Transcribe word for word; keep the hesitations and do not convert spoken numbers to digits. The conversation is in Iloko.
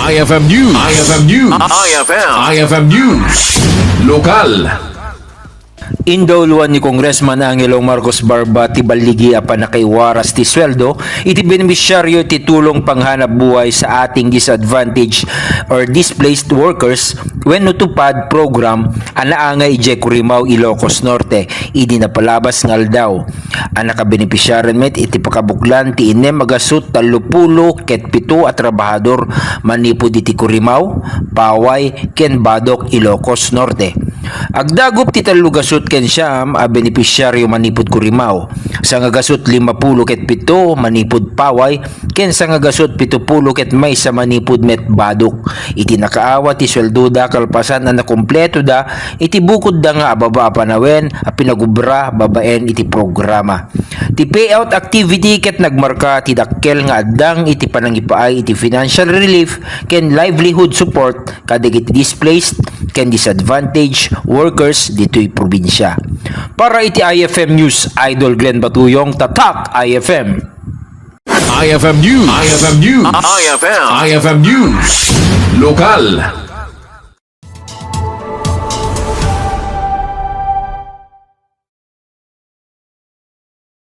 I F M News. I F M News. I F M. I F M News. Lokal. Indawluan ni Congressman Angelo Marcos Barba ti balligi a pannakaiwaras ti sueldo iti benepisyaryo ti tulong panghanap buhay sa ating disadvantaged or displaced workers wenno TUPAD program a naangay idiay Curimao, Ilocos Norte, idi napalabas nga aldaw. A nakabenepisyaren met iti pakabuklan ti innem a gasut tallopulo ket pito a trabahador manipud iti Curimao, Paway, ken Badoc, Ilocos Norte. Agdagup ti tallo gasut ken siam a benepisyaryo manipud Curimao, sanga gasut limapulo ket pito manipud Paway, ken sanga gasut pitopulo ket maysa manipud met Badoc. Iti nakaawat ti sueldoda kalpasan a nakompletoda iti bukodda nga ababa a panawen a pinagubra babaen iti programa. Ti payout activity ket nagmarka ti dakkel nga addang iti panangipaay iti financial relief ken livelihood support kadagiti displaced ken disadvantaged workers ditoy probinsia. Para iti I F M News, Idol Glenn Batuyong, Tatak I F M. I F M News. I F M News. I F M. I F M News. Lokal.